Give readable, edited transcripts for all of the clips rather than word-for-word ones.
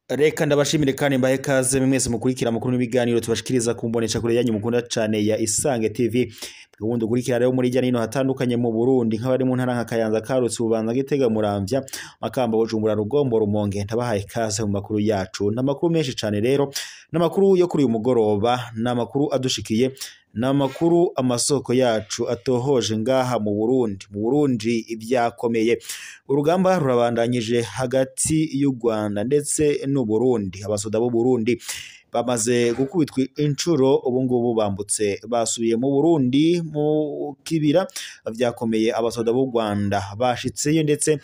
Reka ndabashimire kandi mbahe kaze mwese mukurikira amakuru n'ibiganiro tubashikiriza ku mbonesha kure yanyu mukunda cane ya Isange TV. Ubundi ukurikira rero muri hirya no hino hatandukanye mu Burundi, nk'abari mu ntara nka Kayanza, Karusi, Bubanza, Gitega, Muramvya, Makamba, Bujumbura, Rugombo, Rumonge, ndabahaye kaze mu makuru yacu. N'amakuru menshi cane rero, n'amakuru yo kuri uyu mugoroba, n'amakuru adushikiye, n'amakuru amasoko yacu atohoje ngaha mu Burundi. Mu Burundi ibyakomeye, urugamba rurabandanyije hagati y'u Rwanda ndetse n'u Burundi. Abasoda b'u Burundi bamaze gukubitwa incuro, ubu ngubu bambutse basubiye mu Burundi mu kibira. Vyakomeye, abasoda b'u Rwanda bashitseyo, ndetse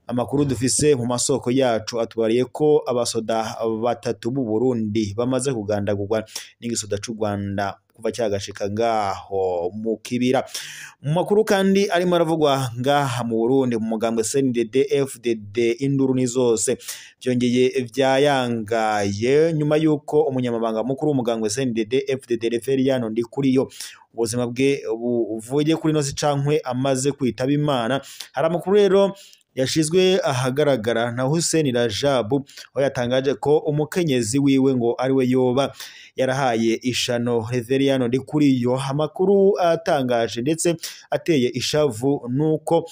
amakuru dufise mu masoko yacu atubariye ko abasoda batatu b'u Burundi bamaze kugandagurwa n'igisoda c'u Rwanda kuva cyagashika ngaho mu kibira. Mu makuru kandi arimo aravugwa ngaha mu Burundi, mu mugambwe CNDD FDD induru ni zose, byongeye vyayangaye nyuma yuko umunyamabanga mukuru w'umugambwe CNDD FDD Reveriyano Ndikuriyo ubuzima bwe buvuye kuri nosi cankwe amaze kwitaba Imana. Hari amakuru rero yashizwe ahagaragara na Hussein Rajabu, aho yatangaje ko umukenyezi wiwe ngo ariwe yoba yarahaye ishano Reveriyano Ndikuriyo. Amakuru atangaje ndetse ateye ishavu nuko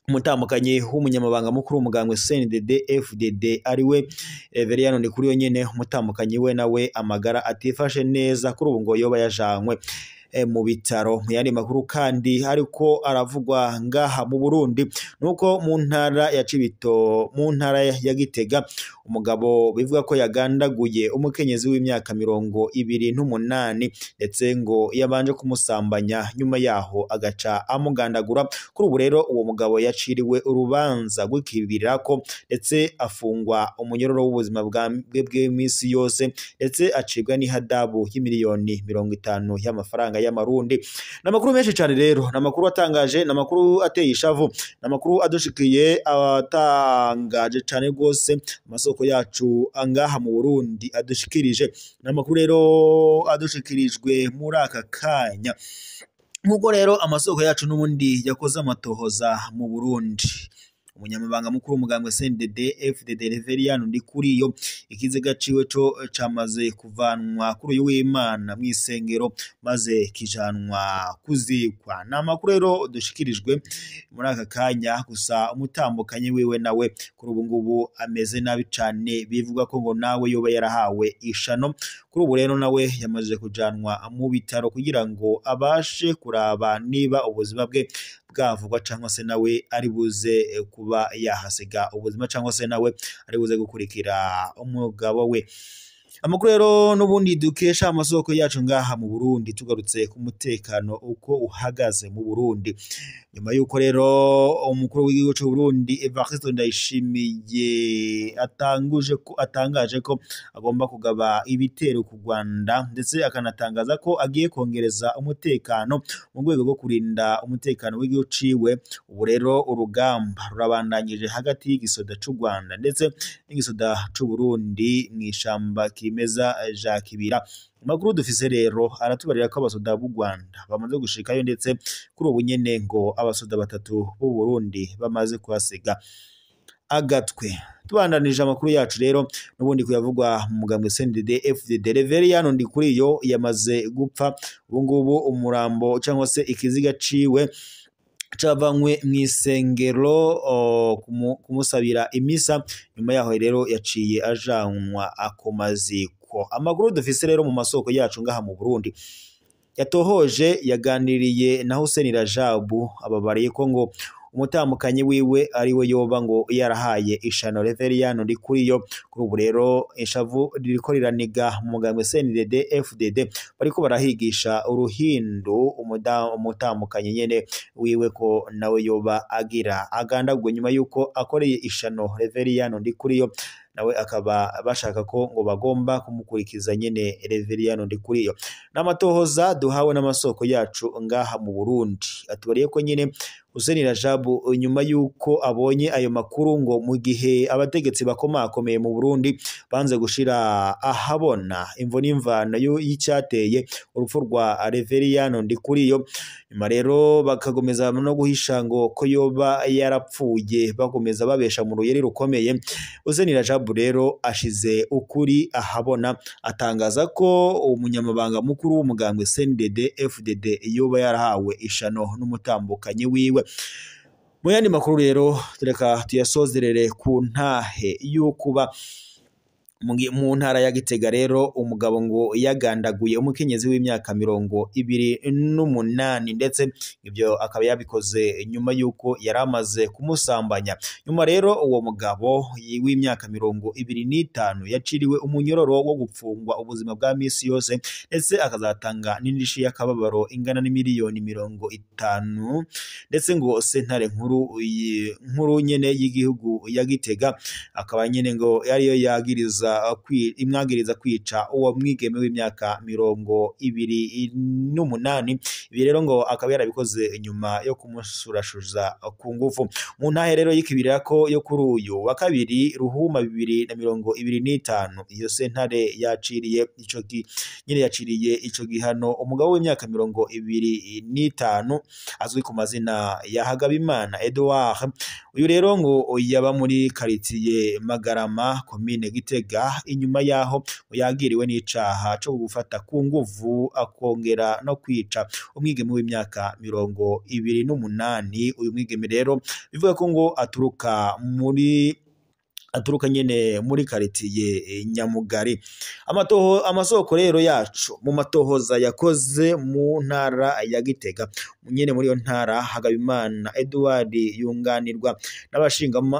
umutambukanyi w'umunyamabanga mukuru w'umugambwe CNDD FDD ariwe Reveriyano Ndikuriyo nyene, umutambukanyi we nawe amagara atifashe neza, kuri ubu ngo yoba yajanywe mu bitaro. Mu yandi makuru kandi ariko aravugwa ngaha mu Burundi nuko mu ntara ya Cibito, mu ntara ya Gitega, umugabo bivuga ko yagandaguye umukenyezi w'imyaka 28, ndetse ngo yabanje kumusambanya, nyuma yaho agaca amugandagura. Kuri ubu rero uwo mugabo yaciriwe urubanza rw'ikibirako, ndetse afungwa umunyororo w'ubuzima bwe bw'iminsi yose, ndetse acibwa n'ihadabu y'imiliyoni 50 y'amafaranga y'amarundi. N'amakuru menshi cyane rero, n'amakuru atangaje, n'amakuru ateye ishavu, n'amakuru adushikiye atangaje cyane rwose amasoko yacu angaha mu Burundi adushikirije. N'amakuru rero adushikirijwe muri aka kanya, nk'uko rero amasoko yacu n'ubundi yakoze amatohoza mu Burundi. Umunyamabanga mukuru w'umugambwe CNDD FDD Reveriyano Ndikuriyo, ikiziga ciwe co camaze kuvanwa kuri uyu w'Imana mw'isengero maze kijanwa kuzikwa. N'amakuru rero dushikirijwe muri aka kanya. Gusa umutambukanyi wiwe nawe kuri ubu ngubu ameze nabi cane, bivuga ko ngo nawe yoba yarahawe ishano. Kuri ubu rero nawe yamaze kujanwa mu bitaro kugira ngo abashe kuraba niba ubuzima bwe bwavugwa, cyangwa se nawe ari buze kuba yahasiga ubuzima, cyangwa se nawe ari buze gukurikira umugabo we. Amakuru rero n'ubundi dukesha amasoko yacu ngaha mu Burundi, tugarutse ku mutekano uko uhagaze mu Burundi nyuma yuko rero umukuru w'igihugu cy'u Burundi Evariste Ndayishimiye atanguje ko atangaje ko agomba kugaba ibitero ku Rwanda, ndetse akanatangaza ko agiye kongereza umutekano mu rwego rwo kurinda umutekano w'igihugu ciwe. Ubu rero urugamba rurabandanyije hagati y'igisoda c'u Rwanda ndetse n'igisoda c'u Burundi mw'ishamba kimeza ja Kibira. Amakuru dufise rero aratubarira ko abasoda b'u Rwanda bamaze gushikayo, ndetse kuri ubu nyene ngo abasoda batatu b'u Burundi bamaze kuhasiga agatwe. Tubandanije amakuru yacu rero n'ubundi kuyavugwa mu mugambwe CNDD FDD, Reveriyano Ndikuriyo yamaze gupfa. Ubu ngubu umurambo cyangwa se ikiziga ciwe cavanywe mw'isengero kumusabira imisa, nyuma yaho rero yaciye ajanwa akomaziko. Amakuru dufise rero mu masoko yacu ngaha mu Burundi yatohoje, yaganiriye na Hussein Rajabu, ababariye ko ngo umutambukanyi wiwe ariwe yoba ngo yarahaye ishano Reveriyano Ndikuriyo. Kuri ubu rero ishavu ririko riraniga mu mugambwe CNDD FDD, bariko barahigisha uruhindu umutambukanyi nyene wiwe ko nawe yoba agira agandagwe nyuma yuko akoreye ishano Reveriyano Ndikuriyo, nawe akaba bashaka ko ngo bagomba kumukurikiza nyene Reveriyano Ndikuriyo. N'amatohoza duhawe n'amasoko yacu ngaha mu Burundi atubariye ko nyene Hussein Rajabu nyuma yuko abonye ayo makuru ngo mu gihe abategetsi bakomakomeye mu Burundi banze gushira ahabona imvo n'imvano y'icyateye urupfu rwa Reveriyano Ndikuriyo, nyuma rero bakagomeza no guhisha ngo ko yoba yarapfuye, bakomeza babesha mu ruyeri rukomeye. Hussein Rajabu rero ashize ukuri ahabona, atangaza ko umunyamabanga mukuru w'umugambwe CNDD FDD yoba yarahawe ishano n'umutambukanyi wiwe. Mu yandi makuru rero reka tuyasozerere ku ntahe y'ukuba mu ntara ya Gitega rero umugabo ngo yagandaguye umukenyezi w'imyaka 28, ndetse ibyo akaba yabikoze nyuma y'uko yari amaze kumusambanya. Nyuma rero uwo mugabo w'imyaka 25 yaciriwe umunyororo wo gupfungwa ubuzima bwa misi yose, ndetse akazatanga n'indishi y'akababaro ingana n'imiliyoni 50, ndetse ngo sentare nkuru nyene y'igihugu ya Gitega akaba nyene ngo yariyo yagiriza imwagiriza kwica uwo mwigeme w'imyaka 28. Ibi rero ngo akaba yarabikoze nyuma yo kumusurashuza ku ngufu. Mu ntahe rero y'ikibirira ko yo kuri uyu wa kabiri Ruhuma 2025, iyo sentare yaciriye ico nyine yaciriye ico gihano umugabo w'imyaka 25 azwi ku mazina ya Hagabimana Edouard. Uyu rero ngo yaba muri quartier Magarama, commune Gitega, inyuma yaho yagiriwe n'icaha cyo gufata ku nguvu akongera no kwica umwigeme w'imyaka 28. Uyu mwigeme rero bivuga ko ngo aturuka nyene muri quartier Nyamugari. Amasoko rero yacu mu matohoza yakoze mu ntara ya Gitega, nyene muri iyo ntara Hagabimana Edouard yunganirwa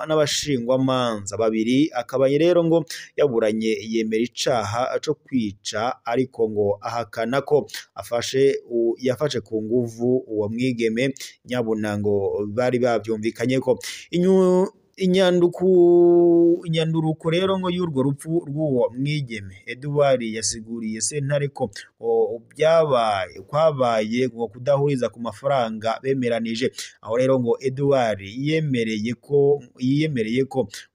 n'abashingwamanza babiri, akaba rero ngo yaburanye yemera icaha co kwica, ariko ngo ahakana ko yafashe ku nguvu uwo mwigeme nyabuna ngo bari bavyumvikanye ko. Inyanduruko rero ngo y'urwo rupfu rw'uwo mwigeme Edouard yasiguriye sentare ko byabaye kwabaye ngo kudahuriza ku mafaranga bemeranije. Aho rero ngo Edouard yiyemereye ko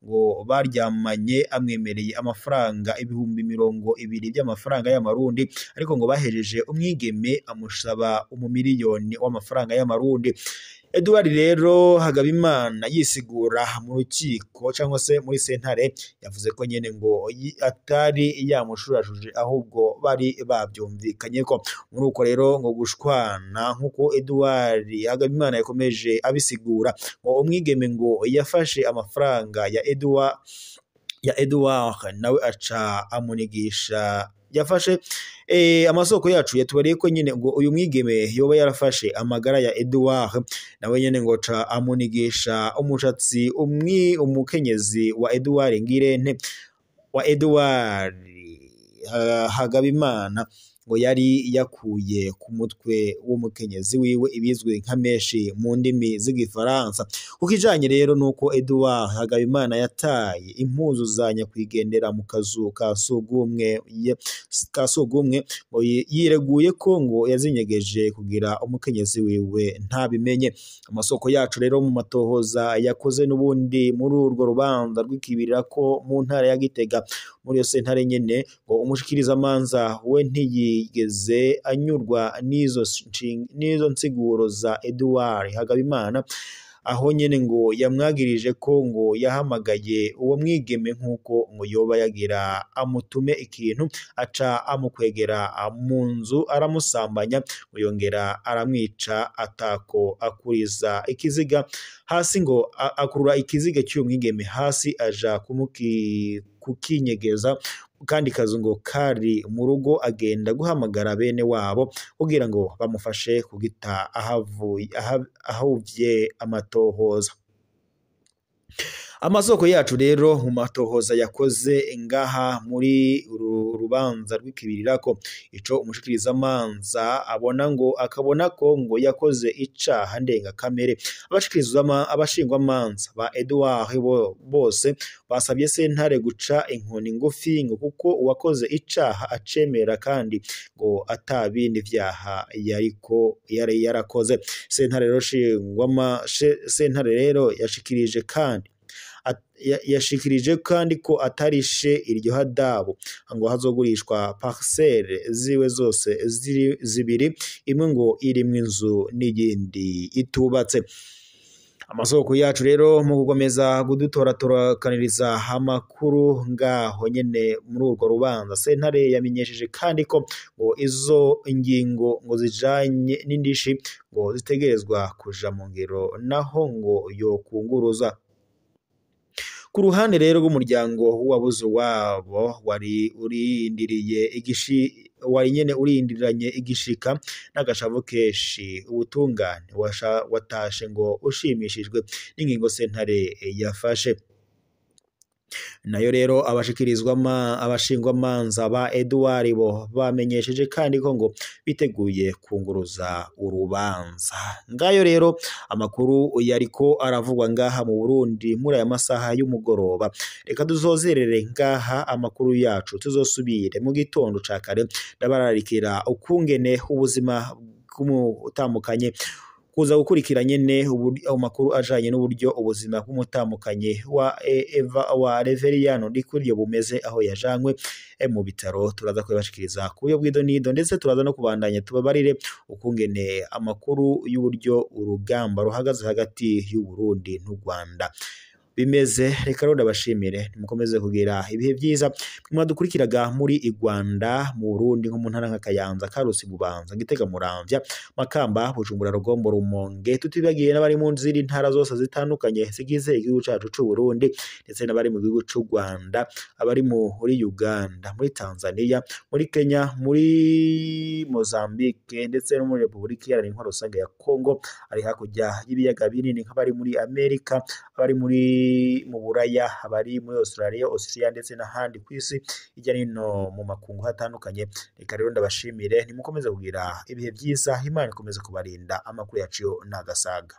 ngo baryamanye amwemereye amafaranga 20,000 by'amafaranga y'amarundi, ariko ngo bahejeje umwigeme amusaba 1 miliyoni w'amafaranga y'amarundi. Edouard rero Hagabimana yisigura mu rukiko cyangwa se muri sentare yavuze ko nyene ngo atari yamushurashuje, ahubwo bari babyumvikanye ko. Muri uko rero ngo gushwana nkuko Edouard Hagabimana yakomeje abisigura, ngo umwigeme ngo yafashe amafaranga ya Edouard nawe aca amunigisha. Yafashe amasoko yacu yatubariye ko nyine ngo uyu mwigeme yoba yarafashe amagara ya Edouard, nawe nyene ngo ca amunigisha umushatsi umukenyezi wa Edouard Ngirente wa Edouard Hagabimana ngo yari yakuye ku mutwe w'umukenyezi wiwe, ibizwi nka meshi mu ndimi z'igifaransa. Kukijanye rero nuko Edouard Hagabimana yataye impuzu za nyakwigendera mu kazu ka sugumwe ngo yireguye ko ngo yazinyegeje kugira umukenyezi wiwe ntabimenye. Amasoko yacu rero mu matohoza yakoze n'ubundi muri urwo rubanza rw'ikibirira ko mu ntara ya Gitega, muri iyo sentare nyene ngo umushikirizamanza we ntiyigeze anyurwa n'izo nsiguro za Edouard Hagabimana, aho nyene ngo yamwagirije ko ngo yahamagaye uwo mwigeme nkuko ngo yoba yagira amutume ikintu, aca amukwegera mu nzu aramusambanya, ngo yongera aramwica atako akuriza ikiziga hasi, ngo akurura ikiziga cy'uwo mwigeme hasi aja kukinyegeza kandi kazu ngo kari mu rugo, agenda guhamagara bene wabo kugira ngo bamufashe kugita ahavye amatohoza. Amasoko yacu rero mu matohoza yakoze ngaha muri uru rubanza rw'ikibirirako, ico umushikirizamanza abona ngo akabona ko ngo yakoze icaha ndengakamere. Abashingwamanza ba Edouard bose basabye sentare guca inkoni ngufi ngo kuko uwakoze icaha acemera kandi ngo atabindi vyaha yariko yari yarakoze. Sentare rero yashikirije kandi yashikirije kandi ko atarishe iryo hadabu ngo hazogurishwa parcelle ziwe zose zibiri, imwe ngo irimwo inzu n'iyindi itubatse. Amasoko yacu rero mu gukomeza kudutoratorakaniriza amakuru ngaho nyene muri urwo rubanza, sentare yamenyesheje kandi ko ngo izo ingingo ngo zijanye n'indishi ngo zitegerezwa kuja mu ngiro naho ngo yokunguruza. Ku ruhande rero rw'umuryango w'uwabuze wabo wari urindiriye wari nyene urindiranye igishika n'agashavu kenshi, ubutungane watashe ngo ushimishijwe n'ingingo sentare yafashe. Nayo rero abashingwamanza ba Edouard bo bamenyesheje kandi ko ngo biteguye kunguruza urubanza. Ngayo rero amakuru yariko aravugwa ngaha mu Burundi muri aya masaha y'umugoroba. Reka duzozerere ngaha amakuru yacu, tuzosubire mu gitondo ca kare. Ndabararikira ukungene ubuzima bw'umutambukanye kuza gukurikira nyene amakuru ajanye n'uburyo ubuzima bw'umutambukanye wa Eva wa Reveriyano Ndikuriyo bumeze aho yajanywe mu bitaro. Turaza kubibashikiriza ku buryo bw'idonido, ndetse turaza no kubandanya tubabarire ukungene amakuru y'uburyo urugamba ruhagaze hagati y'u Burundi n'u Rwanda bimeze. Reka rero ndabashimire, mukomeze kugira ibihe byiza. Mwadukurikiraga muri Rwanda, mu Burundi nko mu ntara nka Kayanza, Karusi, Bubanza, Gitega, Muramvya, Makamba, Bujumbura, Rugombo, Rumonge, tutibagiye n'abari mu zindi ntara zose zitandukanye zigize igihugu cacu c'u Burundi, ndetse n'abari mu gihugu c'u Rwanda, abari muri Uganda, muri Tanzania, muri Kenya, muri Mozambique, ndetse no muri Republika Iharanira Intwaro Rusange ya Kongo, ari hakurya y'ibiyaga binini nk'abari muri Amerika, abari muri mu Buraya, abari muri Australia, Austria ndetse n'ahandi kw'isi hirya no mu makungu hatandukanye. Reka rero ndabashimire, nimukomeze kugira ibihe byiza, Imana ikomeze kubarinda. Amakuru yacu n'agasaga.